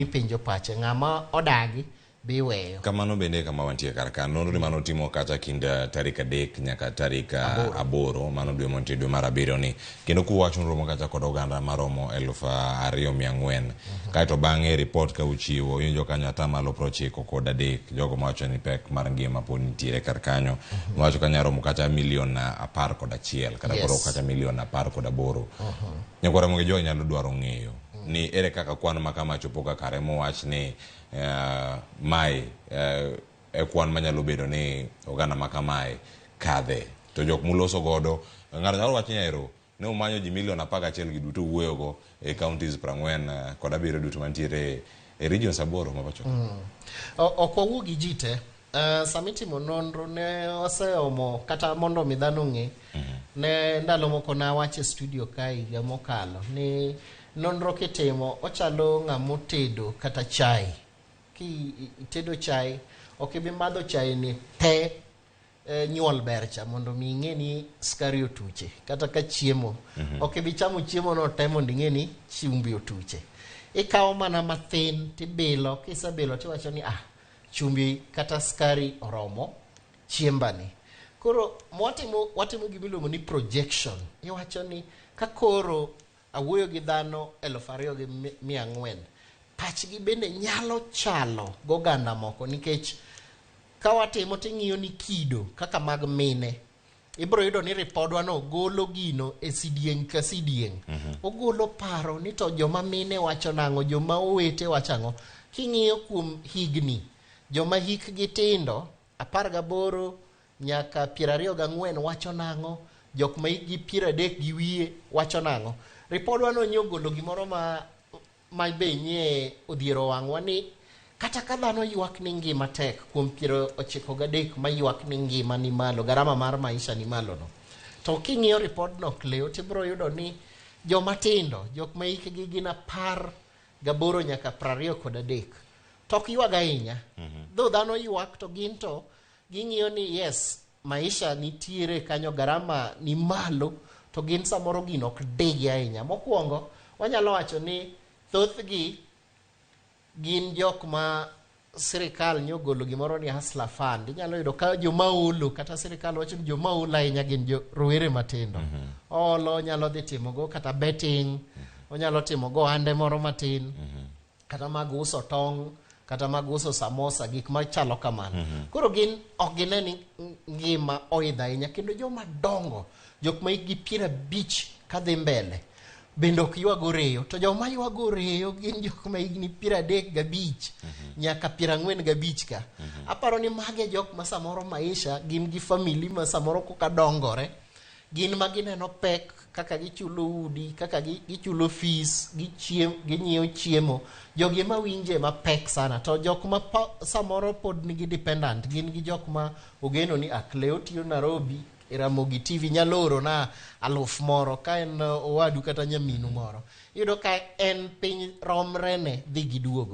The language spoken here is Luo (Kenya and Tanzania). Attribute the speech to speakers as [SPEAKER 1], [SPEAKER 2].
[SPEAKER 1] Ipenjo pache, ng'ama odagi be iweyo.
[SPEAKER 2] Kamano bende e kama wantie kar ka. Nonro ni mano otimo kacha kind tarik 3 nyaka tarik 8 mano dwe mantie dwe mar abiriyo ni. Kendo kuwacho nromo kacha kod oganda maromo 2400. Kaeto bang'e ripot ka uchiwo iwinjo kanyo atamalo 93 jogo mawacho ni pek mar ngima pod nitiere kar kanyo. Mawacho kanyo romo kacha milion 11 kata koro kata milion 18. Nyakwar Ramogi Joy nyalo dwaro ng'eyo ni ere kaka kwan ma kama chopo ka kare mowach ni mae e kwan manyalo bedo ni oganda ma kamae kadhe. To jok muloso godo, ng'ato nyalo wacho ni ero ne umanyo ji milion 11 gi duto uwuoyogo e counties 47 duto mantiere e regions 8 ma pacho ka.
[SPEAKER 1] Ok wawuo gi ji te. Sama itimo nonro ne oseomo kata mondo mi dhano ong'e. Ne ndalo moko nawacho e studio ka higa mokalo ni nonro kitimo ochalo ng'ama otedo kata chai. Ki itedo chai, ok ibi madho chai ni te nyuol ber cha mondo mi ing'e ni sukari otuche kata ka chiemo. Ok ibi chamo chiemo no te mondo ing'e ni chumbi otuche. Ikawo mana mathin tibilo, kisebilo tiwacho ni ah, chumbi kata sukari oromo chiembani. Koro watimo gima iluongo ni projection. Iwacho ni ka koro awuoyo gi dhano 2400, pachgi bende nyalo chalo goganda moko nikech ka watimo ting'iyo ni kido kaka mag mine, ibiro yudo ni ripodwa no golo gino e sidieng' ka sidieng'. Ogolo paro ni to joma mine wacho nang'o, joma owete wacho ang'o. King'iyo kuom higni, joma hikgi tindo 18 nyaka 24 wacho nang'o, jok ma hikgi 30 gi wiye wacho nang'o. Ripodwa no nyogolo gimoro ma be nye odhiero wang'wa ni kata ka dhano ywak ni ngima tek kuom 93 ma ywak ni ngima ni malo, garama mar maisha ni malo no. To king'iyo ripodno Cleo, tibiro yudo ni joma tindo, jok ma hikgi gin 18 nyaka 23, to ok ywag ahinya. Dho dhano ywak to gin to ging'iyo ni yes, maisha nitiere kanyo, garama ni malo, to gin samoro gino ok digi ahinya. Mokwongo, wanyalo wacho ni thothgi gin jok ma sirikal nyogolo gimoro ni Hustler Fund. Inyalo yudo ka joma olo, kata sirikal wacho ni joma olo ahinya gin jo rowere matindo. Olo nyalo dhi timogo kata betting, onyalo timogo ohande moro matin, kata mag uso tong', kata mag uso samosa, gik machalo kamano. Koro gin ok gine ni ngima oidho ahinya, kendo joma dongo, jok ma hikgi 50 kadhi mbele, bende ok ywag oreyo. To joma ywago oreyo gin jok ma higni 35 nyaka 45 ka. Aparo ni mage jok ma samoro maisha gin gi famili ma samoro koka dongore, gin ma gineno pek kaka gichulo udi, kaka gichulo fees, ginyiewo chiemo. Jogi ema winje mapek sana. To jok ma samoro pod nigi dependent, gin gi jok ma ogeno ni ah, Cleo tiyo Nairobi, Ramogi TV nyalo oro na 1000 ka en owadu kata nyaminu moro. Iyudo ka en piny romre ne dhi gi duogo.